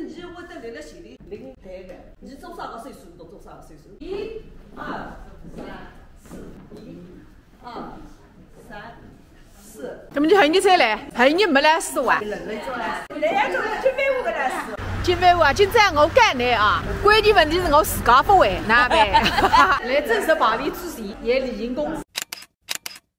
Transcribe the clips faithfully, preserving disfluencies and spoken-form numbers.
侬会得来了前头领队个，侬做啥个岁数，侬做啥个岁数。一、二、三、四，一、二、三、四。那么你还有啥嘞？还有没来事哇？来呀，做了金飞舞个来事。金飞舞啊，今朝我赶来啊，关键问题是我自家勿会，哪办？来正式排练之前，也例行公事。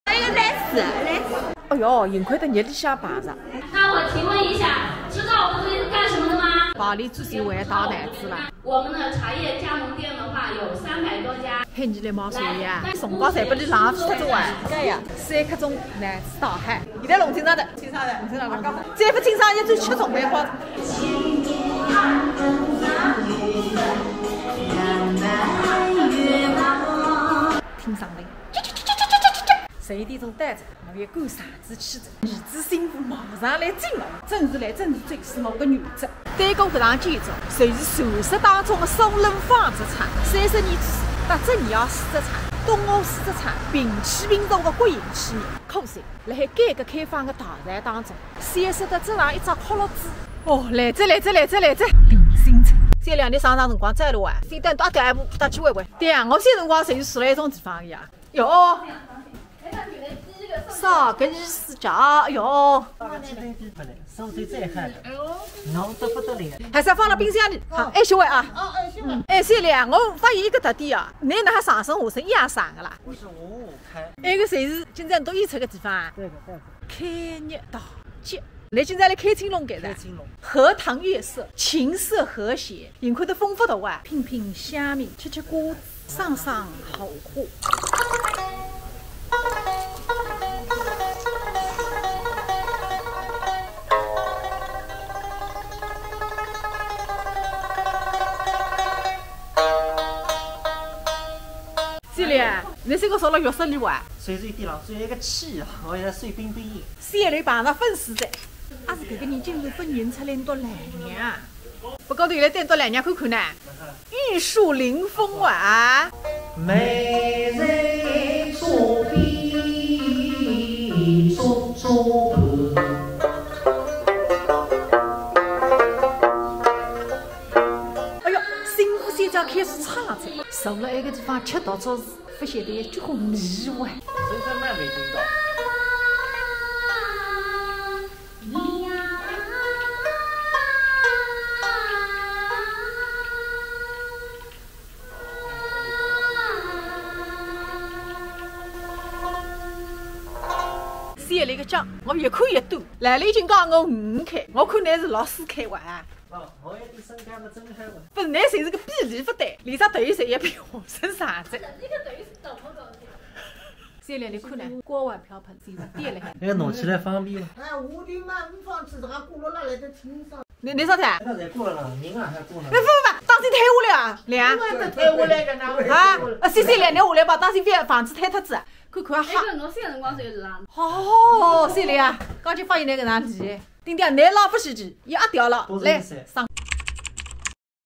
哎呀，来事，来事。哎哟，幸亏得热里向排着。那我提问一下，知道我们这里是干什么的吗？排练之前还要打奶子了。我们的茶叶加盟店的话有三百多家。喊侬来买茶叶啊，辰光侪拨侬浪费脱仔啊。搿呀，三刻钟奶子打好，现在弄清爽的，清爽的，弄清爽，弄清爽。再勿清爽，就吃中饭花。听上头。 十一点钟到仔，我要赶场子去仔。儿子新妇马上来敬了，真是来真是最是我个儿子。对过搿幢建筑，就是传说当中的苏纶纺织厂，三十年之前，搭只尼尔丝织厂、东欧丝织厂平起平坐的国营企业。可惜，辣海改革开放的大潮当中，消失得只剩一只壳落子。哦，来仔，来仔，来仔，来仔，平新村。三两年上场辰光再来啊，先等到第二步，搭去玩玩。对啊，我小辰光就是住辣一种地方呀。 哟，啥个意思讲？哟，收最最好的，闹得不得了。还是要放到冰箱里，好，哎，小伟啊。哦，哎，小伟。哎，小伟啊，我发现一个特点啊，侬哪能上身下身一样长的啦？我是五五开。那个谁是今朝侬演出个地方啊？这个，这个。开业大吉。 侬今朝来开青龙搿搭？开青龙。荷塘月色，琴瑟和谐，幸亏得丰富的哇，品品香茗，吃吃瓜子，赏赏荷花。小伟啊，侬搿个坐了浴室里哇？随随地浪，最后一个气啊，我现在睡冰冰椅。 小伟碰着粉丝哉，阿是搿个人竟然勿认出来侬笃老娘啊？勿过头来对侬笃老娘看看呢，玉树临风啊！美人左边左左伴。哎哟，新妇小姐开始唱了哉，坐辣埃个地方吃独角戏。 勿晓得一句话迷糊啊。真正蛮没劲道。小伟个账，我越看越多，来了已经讲我五开，我看侬是老四开哇。 哦，我一点身价勿真好嘛。本来就是个比例勿对，连只头饰也比我身上着。搿个头饰怎么搞的？小伟，侬看呢，锅碗瓢盆侪是跌了海。那个弄起来方便吗？哎，我的妈，勿方便，这还过了哪来的清爽？侬，侬啥子啊？那侪过了啦，人啊还过了。哎，勿勿勿，当心退下来啊，来啊。那退下来个，那我啊，啊，小伟，侬下来吧，当心别房子坍脱仔，看看啊。哎，搿我小辰光就是啦。哦，小伟啊，刚才发现那个哪里？ 丁丁，侬老勿稀奇，一阿掉了，来，上。